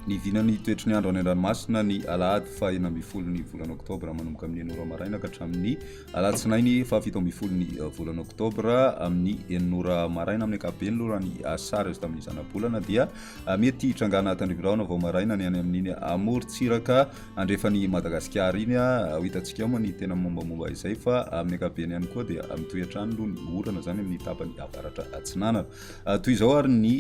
Ny vinan'ny toetry ny andro any an-dranomasina ny alahady faha 16 ny volana oktobra manomboka amin'ny enina ora maraina ka hatramin'ny alatsinainy faha 17 ny volana oktobra amin'ny enina ora maraina. Amin'ny ankapobeny aloha raha ny sary azo tamin'ny zanabolana dia mety hitrangana tandrifin-drahona vao maraina ny any amin'iny amorontsiraka andrefan'i Madagasikara iny. Ho hitantsika ao moa ny tena mombamomba izay fa amin'ny ankapobeny ihany koa dia mitohy hatrany aloha ny orana izany amin'ny tapany avaratra atsinanana. Toy izao ary ny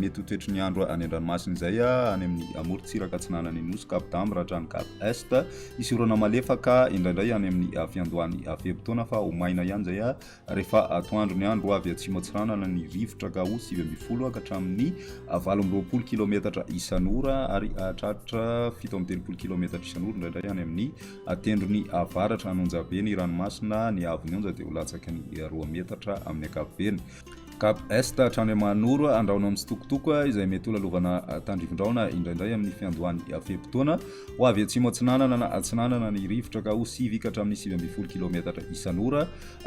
mety ho toetry ny andro any an-dranomasina izay, any amin'ny amorontsiraka atsinanan'ny Nosy, Cap d'Ambre hatrany Cap Est. Hisy orana malefaka indraindray any amin'ny fiandohan'ny fe-potoana fa ho maina ihany izay rehefa atoandro ny andro. Avy atsimo atsinanana ny rivotra ka ho 19 ka hatramin'ny 28 kilometatra isan'ora ary hahatratra 37 kilometatra isan'ora indraindray any amin'ny tendrony avaratra. An'Onjabe ny ranomasina, ny haavon'ny onja dia ho latsaky ny 2 metatra amin'ny ankapobeny. Cap Est hatrany Mahanoro, Andrahona amin'ny tsitokotoko izay mety ho lalovana tandrivindrahona indraindray amin'ny fiandohan'ny fe-potoana. Ho avy atsimo atsinanana na atsinanana ny rivotra ka ho 9 ka hatramin'ny 19 kilometatra isan'ora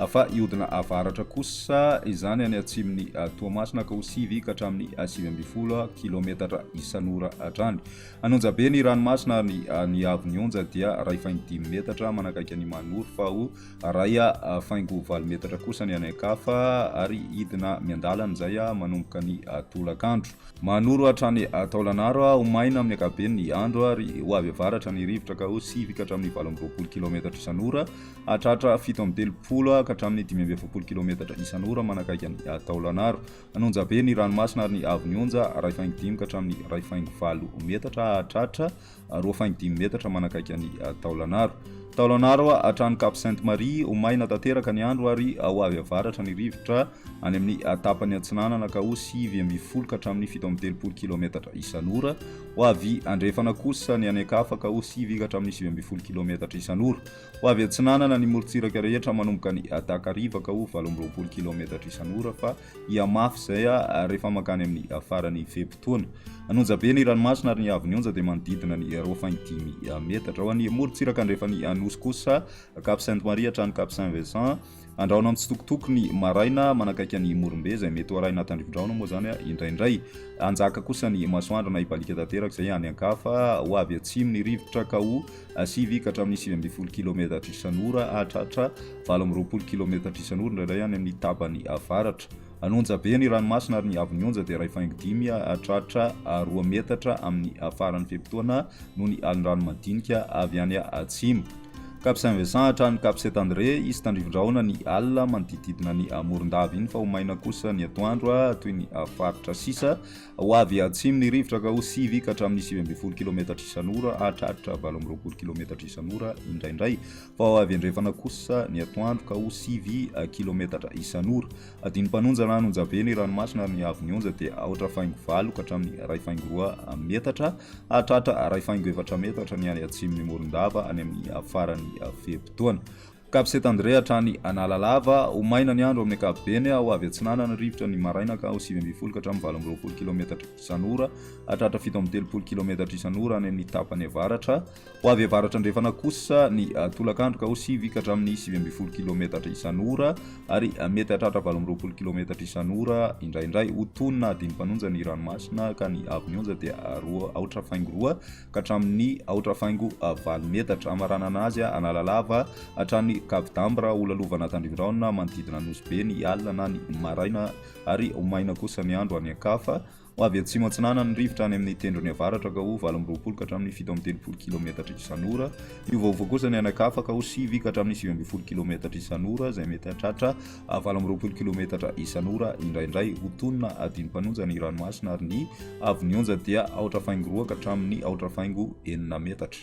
fa hihodina avaratra kosa izany any atsimon'i Toamasina ka ho 9 ka hatramin'ny 19 kilometatra isan'ora hatrany. An'Onjabe ny ranomasina ary ny haavon'ny onja dia 1,5 metatra manakaiky an'i Mahanoro fa ho Iray faingo valo metatra kosa ny any an-kafa ary hidina miandalana izay manomboka ny tolakandro. Manoro hatrany Taolagnaro, ho maina amin'ny ankapobeny ny andro ary ho avy avaratra ny rivotra ka ho 9 ka hatramin'ny 28 kilaometatra isan'ora, hahatratra 37 ka hatramin'ny 45 kilaometatra isan'ora manakaiky an'i Taolagnaro. An'Onjabe ny ranomasina ary ny haavon'ny onja, iray faingo dimy ka hatramin'ny iray faingo valo metatra, hahatratra 2,5 metatra manakaiky an'i Taolagnaro. Taolagnaro hatrany Cap Sainte Marie, ho maina tanteraka ny andro ary ho avy avaratra ny rivotra any amin'ny tapany atsinanana ka ho 19 ka hatramin'ny 37 kilaometatra isan'ora. Ho avy andrefana kosa ny any an-kafa ka ho 9 ka hatramin'ny 19 kilaometatra isan'ora. Ho avy atsinanana ny morontsiraka rehetra manomboka ny takariva ka ho 28 kilaometatra isan'ora fa Hihamafy izay rehefa mankany amin'ny faran'ny fe-potoana. An'onja be ny ranomasina ary ny haavon'ny onja dia manodidina ny 2,5 metatra. Ho an'ny morontsiraka andrefan'ny Nosy kosa, Cap Sainte Marie hatrany Cap Saint Vincent, andrahona mitsitokotoko ny maraina manakaiky an'i Morombe izay mety ho arahina tandrifindrahona moa izany indraindray. Hanjaka kosa ny masoandro na hibaliaka tanteraka izay any an-kafa. Ho avy atsimo ny rivotra ka ho 9 ka hatramin'ny 19 kilometatra isan'ora hahatratra 28 kilometatra isan'ora indraindray any amin'ny tapany avaratra. An'onja be ny ranomasina ary ny haavon'ny onja dia 1,5 hahatratra 2 metatra amin'ny faran'ny fe-potoana noho ny alin-drano madinika avy any atsimo. Cap Saint Vincent hatrany Cap Saint André, hisy tandrivindrahona ny alina manodidididina ny Morondava iny fa ho maina kosa ny atoandro toy ny faritra sisa. Ho avy atsimo ny rivotra ka ho 9 ka hatramin'ny 19 kilometatra isan'ora hahatratra 28 kilometatra isan'ora indraindray. Fa ho avy andrefana kosa ny atoandro ka ho 9 kilometatra isan'ora. Adino mpanonja na an'onjabe ny ranomasina ary ny haavon'ny onja dia aotra faingo valo ka hatramin'ny iray faingo roa metatra hahatratra iray faingo efatra metatra ny any atsimon'i Morondava any amin'ny faran'ny fe-potoana. Cap Saint André hatrany Analalava, ho maina ny andro amin'ny ankapobeny, ho avy atsinanana ny rivotra ny maraina ka ho 19 ka hatramin'ny 28 kilometatra isan'ora hatratra 37 kilometatra isan'ora any amin'ny tapany avaratra. Ho avy avaratra andrefana kosa ny tolakandro ka ho 9 ka hatramin'ny 19 kilometatra isan'ora ary mety hatratra 28 kilometatra isan'ora indraindray. Ho tony na hadino mpanonja ny ranomasina ka ny haavon'ny onja dia roa aotra faingo roa ka hatramin'ny aotra faingo valo metatra. Hamaranana azy Analalava hatrany Cap d'Ambre, ho lalovana tandrivindrahona manodidina Nosy Be ny alina na ny maraina ary ho maina kosa ny andro any an-kafa. Ho avy atsimo atsinanana ny rivotra any amin'ny tendrony avaratra ka ho 28 ka hatramin'ny 37 kilometatra isan'ora. Hiovaova kosa ny any an-kafa ka ho 9 ka hatramin'ny 19 kilometatra isan'ora izay mety hahatratra 28 kilometatra isan'ora indraindray. Ho tony na hadino mpanonja ny ranomasina ary ny haavon'ny onja dia aotra faingo roa ka hatramin'ny aotra faingo enina metatra.